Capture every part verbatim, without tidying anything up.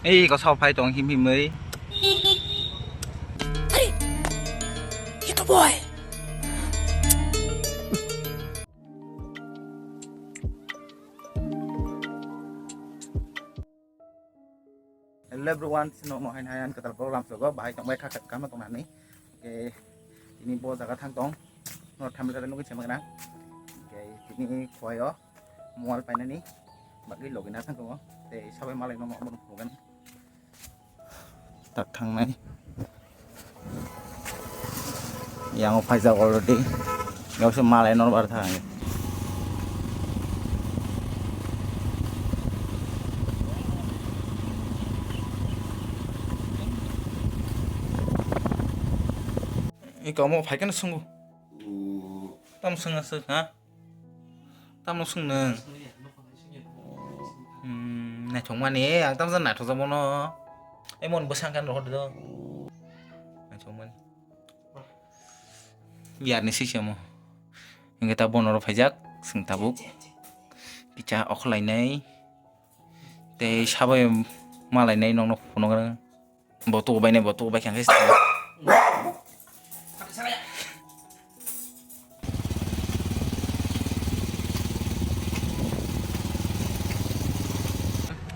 Ei, kosa phai tong him himwi. Hey, hit the boy. Hello everyone, sino no hain hain katal program sogo bahai tong bai kha kha kama tong nani. Oke, ini bo jaga thang tong. No thamle thamle nungin sema kana. Oke, ini khoyo mual painani. Bagi login asang tong. Te sabai malai no mo mo kan. Tak thangnai. Yang o phaijak already. Yang se malai nor bar thang. Iko mo phai khe no swngo. Tam swngo sw ha? Tamno swng nwng? Hmm, naithokmani, ang tamsa naithokjak bono. Emon bwsang khe rohor do. Naithokmani. Biyar ni sisi omo. Hingke ta bono ro phaijak, swng tabuk. Kicha okhlainai. Tei sabai malainai nokno phunuknai. Bo tuku bai nai, bo tuku bai khe ang khe.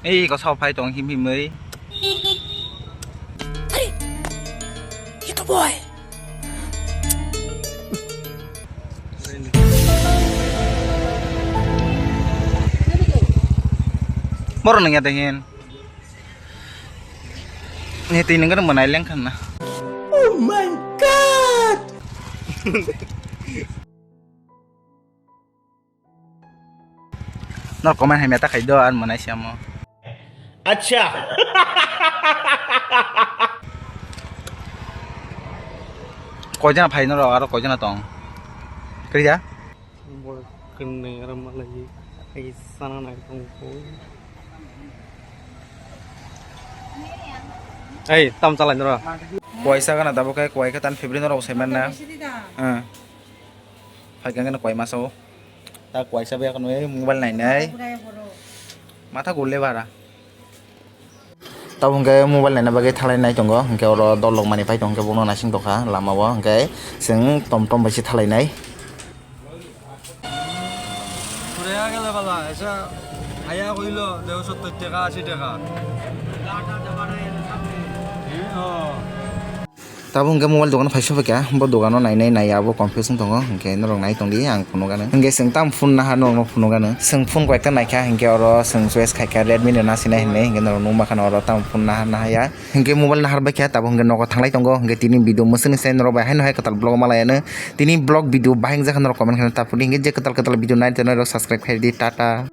Ei, kosa phai tong him himwi. Hey, hit the boy. Borok nangya de hin. Ni twi nang mwnai leng khanna. Oh my God! Nor comment hai meta khai do ar mwnai siamo. Acha. Koi jana phai norok aro koi jana tong? Kri ja? Bo kwnwi aro malai ai sana nai tong ko. Ei, tam chalai noro. Kuai sa gana tabuk khe kuai khe tan February norok sai man na. Ah. Phai khe kuai masa o. Ta kuai sa bai khe mobile nai nai. Matha gulle bara. Tabuk hwnkhe mobile naina bagwi thalai nai tongo, hwnkhe oro dol rok manwi pai tong hwnkhe bono naising tongkha lama o, hwnkhe chwng tom tom bai se thalai nai. Korea gele bala, esa haya hoilo, deho sottor taka, ashi taka. Tabuk hwnkhe mobile dogan phai sophaikha, bo dogano nainai naiya bo confuse wng tongo, hwnkhe norok nai tongdi, ang phunukgano. Hwnkhe chwng tamo phone naha norokno phunukgano. Chwng phone koyekta naikha, hwnkhe oro chwng choice khaikha Redmi no nasinai hinwi, hwnkhe norok nukmankha no oro tamo phone naha nahaya. Hwnkhe mobile nahar baikha, tabuk hwnkhe nogo thanglai tongo, hwnkhe tini video mwswkni sai norok bai haino hai kwtal vlog malaiano. Tini vlog video bahai wngjakha norok comment khaina ta phudi, hwnkhe je kwtal kwtal video nai tongnai rok subscribe khaidi, tata.